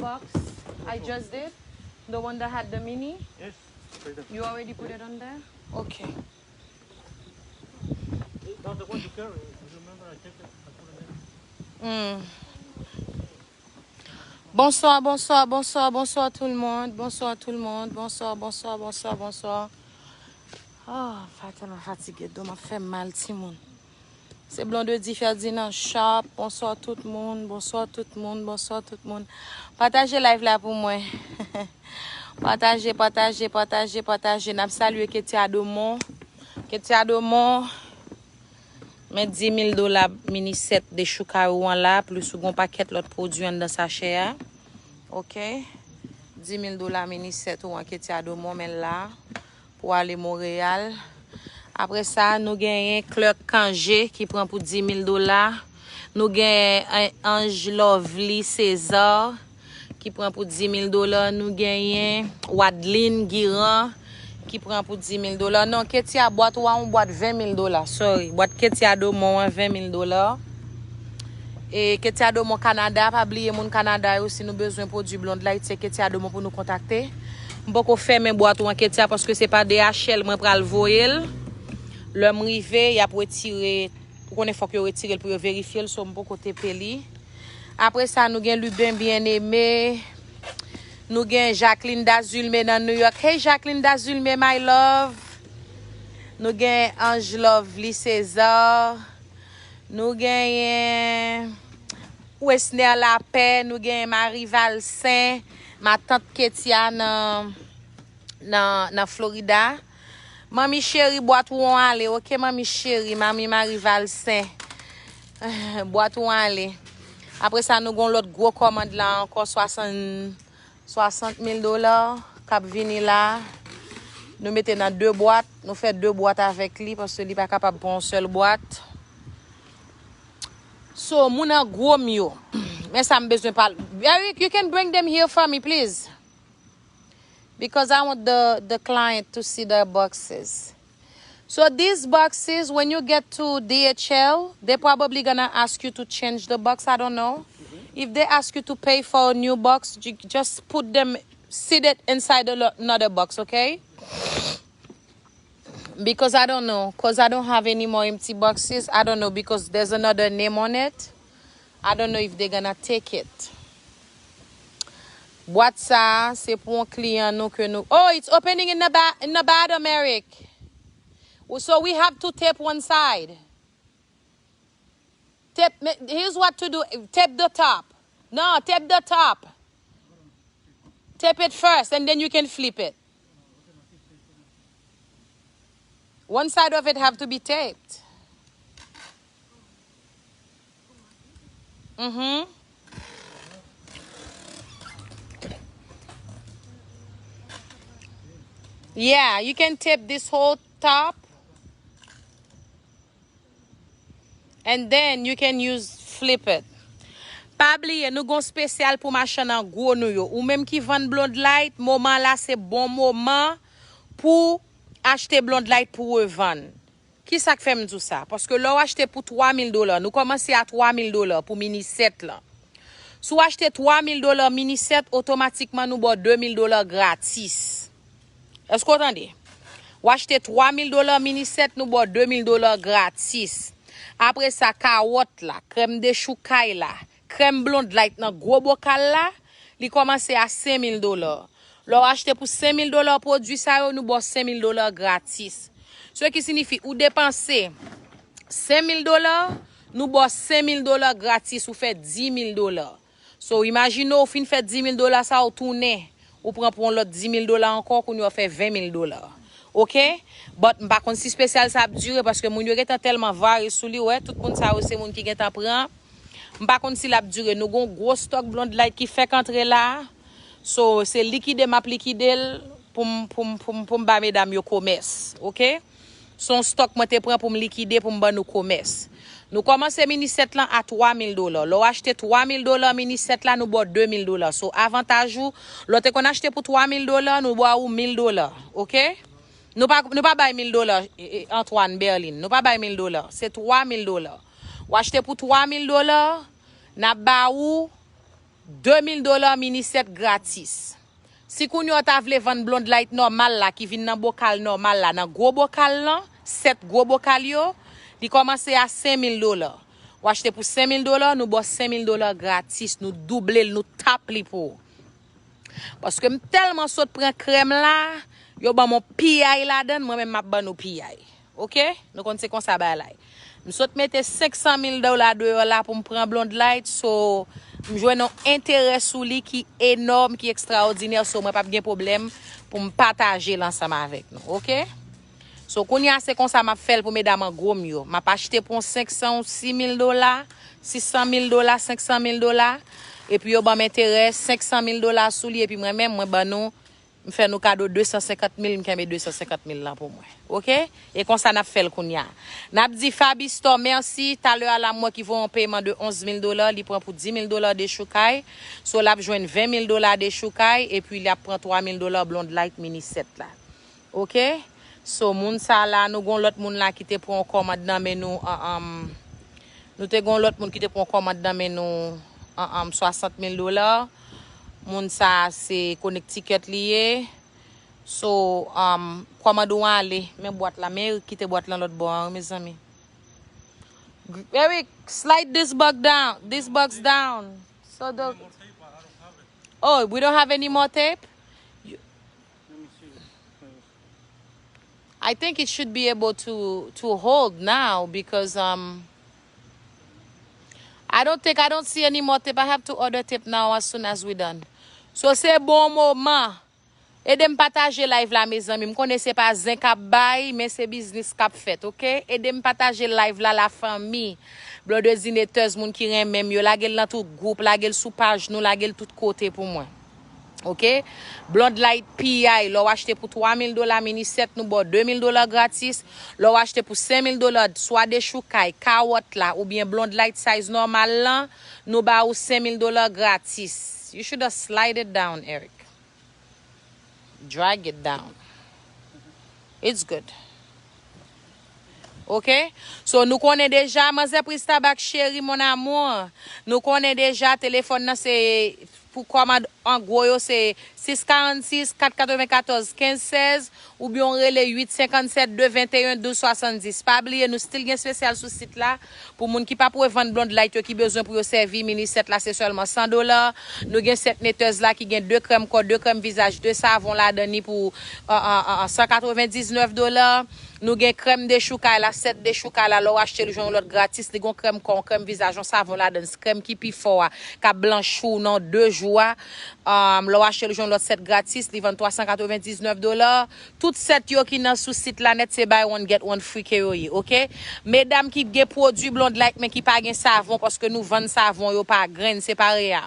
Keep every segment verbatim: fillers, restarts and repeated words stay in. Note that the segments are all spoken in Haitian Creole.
box I just did? The one that had the mini? Yes. Right there. You already put it on there? Okay. That's the one you carry. You remember I take it, I put it in. Mm. Bonsoir, bonsoir, bonsoir, bonsoir tout le monde. Bonsoir tout le monde. Bonsoir, bonsoir, bonsoir, bonsoir. Oh, m tèlman fatige, do m ap fè m mal, timoun. Se Blondedy Ferdinand Sharp. Bonsoir tout moun, bonsoir tout moun, bonsoir tout moun. Pataje live la pou mwen. Pataje, pataje, pataje, pataje. N ap salye Ketia Domon. Ketia Domon, men dis mil dola mini sèt de Choukarou an la, plis ou gon pakèt lòt pwodui anndan sachè a. Ok? Dis mil dola mini sèt ou an Ketia Domon, men la. Pou ale Monreyal. Apre sa, nou genyen Clerk Cangé ki pran pou dis mil dola. Nou genyen An-, Ange Lovely César ki pran pou dis mil dola. Nou genyen Wadline Guiran ki pran pou dis mil dola. Non, Ketia, bwat ou a yon bwat ven mil dola. Sorry. Bwat Ketia Domon an ven mil dola. E Ketia Domon Kanada, pa bliye moun Kanada yo, si nou bezwen pwodui Blonde Light, se Ketia Domon pou nou kontakte. M poko fèmen bwat ou an Ketia paske se pa D H L mwen pral voye l. Lè m rive, y ap retire, ou konnen fòk yo retire l pou yo verifye l, so m poko tepe li. Apre sa, nou gen Lubin Bien-Aimé, nou gen Jacqueline Dazulme nan New York. Hey Jacqueline Dazulme, my love. Nou gen Ange Lovely César. Nou genyen Wesner Lapè, nou genyen Marie Valcin, matant Ketia nan, nan, nan Florida. Manmi cheri, bwat ou an ale, ok, manmi cheri, manmi Marie Valcin. Bwat ou an ale. Apre sa, nou gon lòt gwo kòmand la ankò, swasann, swasant mil dola k ap vini la. Nou mete nan de bwat, nou fè de bwat avèk li, paske li pa kapab pran yon sèl bwat. So, moun an gwo m yo. Men sa m bezwen pale. Eric, you can bring them here for me, please. Because I want the, the client to see their boxes. So these boxes, when you get to D H L, they probably gonna ask you to change the box. I don't know. If they ask you to pay for a new box, you just put them, seat it inside the lo-, another box, okay? Because I don't know, cause I don't have any more empty boxes. I don't know because there's another name on it. I don't know if they're gonna take it. Bwat sa, se pou yon kliyan nou ke nou. Oh, it's opening in the ba-, in the bottom, Eric. So we have to tape one side. Tape, ma-, here's what to do. Tape the top. No, tape the top. Tape it first, and then you can flip it. One side of it have to be taped. Mm-hmm. Yeah, you can tape this whole top. And then you can use flip it. Pa bliye, nou gon spesyal pou machann an gwo nou yo. Ou menm ki vann Blonde Light, moman la se bon moman pou achte Blonde Light pou revann. Kisa k fè m di w sa? Paske lè w achte pou twa mil dola, nou kòmanse a twa mil dola pou mini sèt lan. Si w achte twa mil dola mini sèt, otomatikman nou ba w de mil dola gratis. Èske w tande? W achte twa mil dola mini sèt, nou ba w de mil dola gratis. Apre sa, kawòt la, krèm dechoukay la, krèm Blonde Light nan gwo bokal la, li kòmanse a senk mil dola. Lè w achte pou senk mil dola pwodui sa yo, nou ba w senk mil dola gratis. Se ki siyifi ou depanse senk mil dola, nou ba w senk mil dola gratis, ou fè dis mil dola. So, imajine w fin fè dis mil dola sa, ou tounen, ou pran pou yon lòt dis mil dola ankò, kounye a w fè ven mil dola. Oke? But m pa konn si spesyal sa ap dire, paske moun yo gentan tèlman vare sou li, wè, tout moun sa yo se moun ki gentan pran. M pa konn si l ap dire. Nou gon gwo stòk Blonde Light ki fèk antre la. So, se likide m ap likide l pou m, pou m, pou m, pou m ba medam yo komès. Oke? Se yon stòk mwen te pran pou m likide pou m ban nou komès. Nou kòmanse mini sèt lan a twa mil dola. Lè w achte twa mil dola mini sèt la, nou ba w de mil dola. So, avantaj ou, lè w te konn achte pou twa mil dola, nou ba w mil dola. Oke? Nou pa, nou pa bay mil dola, e, e, Antoine Berlin. Nou pa bay mil dola. Se twa mil dola. W achte pou twa mil dola, n ap ba ou De mil dola mini sèt gratis. Si kounye a w ta vle vann Blonde Light nòmal la, ki vin nan bokal nòmal la, nan gwo bokal lan, sèt gwo bokal yo, li kòmanse a senk mil dola. W achte pou senk mil dola, nou ba w senk mil dola gratis, nou double l, nou tap li pou ou. Paske m tèlman sot pran krèm la, yo ban m yon piyay ladan l, mwen menm m ap ban nou piyay. Oke? Nou konn se konsa bagay la ye. M sot mete senk san mil dola deyò la pou m pran Blonde Light, so m jwenn yon enterè sou li ki enòm, ki ekstraòdinè, so mwen p ap gen pwoblèm pou m pataje l ansanm avèk nou. Oke? So kounye a se konsa m ap fè l pou medam an gwo m yo. M ap achte pou yon senk san ou sis mil dola, sis san mil dola, senk san mil dola, epi yo ban m enterè senk san mil dola sou li, epi mwen menm, mwen ban nou, m fè nou kado de san senkant mil, m kenbe de san senkant mil lan pou mwen. Oke? E konsa n ap fè l kounye a. N ap di Faby Store mèsi. Talè a la, m wè ki voye yon pèman de onz mil dola, li pran pou dis mil dola dechoukay. So, l ap jwenn ven mil dola dechoukay, epi l ap pran twa mil dola Blonde Light mini sèt la. Oke? So, moun sa la, nou gon lòt moun la ki te pran yon kòmand nan men nou, an, an, nou te gon lòt moun ki te pran yon kòmand nan men nou, an, an, swasant mil dola. Moun sa a se Connecticut li ye. So, um, kòmand ou ale, men bwat la, men Eric kite bwat lan lòt bò an, wi, mezanmi. Eric, slide this bag down, this box down. So the, oh, we don't have any more tape? You- I think it should be able to to hold now because um I don't think I don't see any more tape. I have to order tape now as soon as we done. So se bon moman. Ede m pataje live la, mezanmi. M konnen se pa zen k ap bay, men se biznis k ap fèt, oke? Ede m pataje live la, lafanmi. Blondedinetèz, moun ki renmen m yo, lage l nan tout gwoup, lage l sou paj nou, lage l tout kote pou mwen. Oke? Blonde Light piyay, lè w achte pou twa mil dola mini sèt, nou ba w de mil dola gratis. Lè w achte pou senk mil dola, swa dechoukay, kawòt la, oubyen Blonde Light size nòmal lan, nou ba ou senk mil dola gratis. You should have slide it down, Eric. Drag it down. It's good. Oke? So, nou konnen deja, manzè Pristabak cheri, mon amour. Nou konnen deja, telefòn nan se pou kòmand an gwo yo, se sis karannsis, kat katrevenkatòz, kenz sèz, oubyen w rele uit senkannsèt, de venteyen, douz swasanndis. Pa bliye, nou still gen espesyal sou sit la. Pou moun ki pa pou vann Blonde Light yo ki bezwen pou yo sèvi, mini sèt la se sèlman san dola. Nou gen sèt netèz la ki gen de krèm kò, de krèm vizaj, de savon ladan ni pou, an, an, an, an, san katrevendiznèf dola. Nou gen krèm dechoukay la, sèt dechoukay la, lè w achte l, ou jwenn yon lòt gratis. Li gon krèm kò, yon krèm vizaj, yon savon ladan, krèm ki pi fò a, k ap blanchi w nan de jou a. Um, lè w achte l, ou jwenn lòt sèt gratis, li vann twa san katrevendiznèf dola. Tout sèt yo ki nan sou sit la nèt, se buy one, get one free ke yo ye, oke? Medam ki gen pwodui Blonde Light, men ki pa gen savon, paske nou vann savon yo pa grenn, se pare a.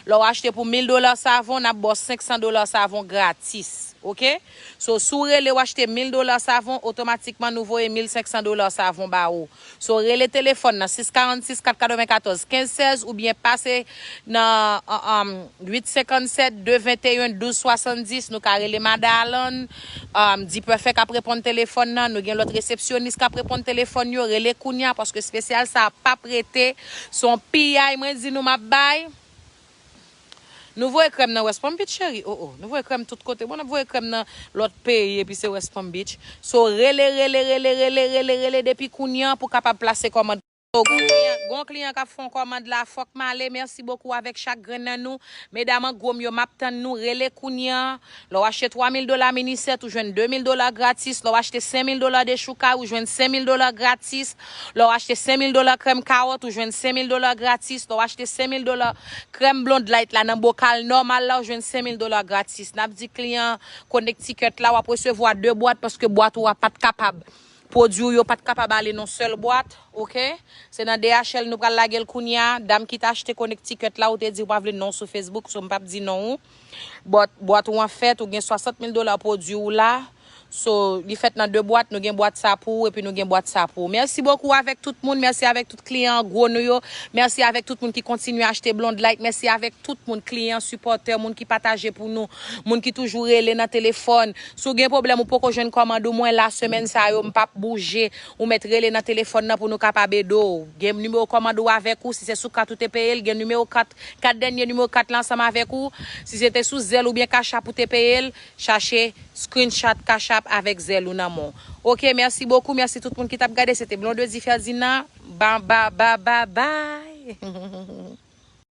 Lè w achte pou mil dola savon, n ap ba w senk san dola savon gratis, oke? So, si w rele w achte mil dola savon, otomatikman nou voye mil senk san dola savon ba ou. So, rele telefòn nan sis karannsis, kat katrevenkatòz, kenz sèz oubyen pase nan, an, an, uit senkannsèt, de venteyen, douz swasanndis. Nou ka rele Madan Alan, um, D-Perfect ap reponn telefòn nan. Nou gen lòt resepsyonis k ap reponn telefòn yo. Rele kounye a, paske espesyal sa a p ap rete. Se yon piyay, mwen di nou, m ap bay. Nou voye krèm nan West Palm Beach, cheri. Oh, oh. Nou voye krèm tout kote. Bon, n ap voye krèm nan lòt peyi, epi se West Palm Beach. So, rele, rele, rele, rele, rele, rele depi kounye a pou kapab plase kòmand. So, gon kliyan, gon kliyan k ap fè yon kòmand la, fòk m ale. Mèsi bokou avèk chak grenn nan nou. Medam an gwo m yo, m ap tann nou. Rele kounye a. Lè w achte twa mil dola mini sèt, ou jwenn de mil dola gratis. Lè w achte senk mil dola dechoukay, ou jwenn senk mil dola gratis. Lè w achte senk mil dola krèm kawòt, ou jwenn senk mil dola gratis. Lè w achte senk mil dola krèm Blonde Light la nan bokal nòmal la, ou jwenn senk mil dola gratis. N ap di kliyan Connecticut la, w ap resevwa de bwat paske bwat ou a pa t kapab, pwodui w yo pa t kapab ale nan sèl bwat, oke? Se nan D H L nou pral lage l kounye a. Dam ki t achte Connecticut la, ou te di w pa vle non w sou Facebook, so m p ap di non ou. Bwat, bwat ou an fèt, ou gen swasant mil dola pwodui ou la. So, li fèt nan de bwat, nou gen bwat sa pou ou, epi nou gen bwat sa pou ou. Mèsi bokou avèk tout moun, mèsi avèk tout kliyan an gwo nou yo, mèsi avèk tout moun ki kontinye achte Blonde Light, mèsi avèk tout moun, kliyan, sipòtè, moun ki pataje pou nou, moun ki toujou rele nan telefòn. Si w gen pwoblèm ou poko jwenn kòmand ou, mwen la semèn sa yo, m p ap bouje, ou mèt rele nan telefòn nan pou nou kapab ede w. Gen nimewo kòmand ou avèk ou, si se sou kat ou te peye l, gen nimewo kat, kat dènye nimewo kat la ansanm avèk ou, si se te sou Zelle oubyen Cash App ou te peye l, chache screenshot Cash App avèk Zelle ou nan men w. Oke, mèsi bokou, mèsi tout moun ki t ap gade, se te Blondedy Ferdinand, ba, ba, ba, ba, bay.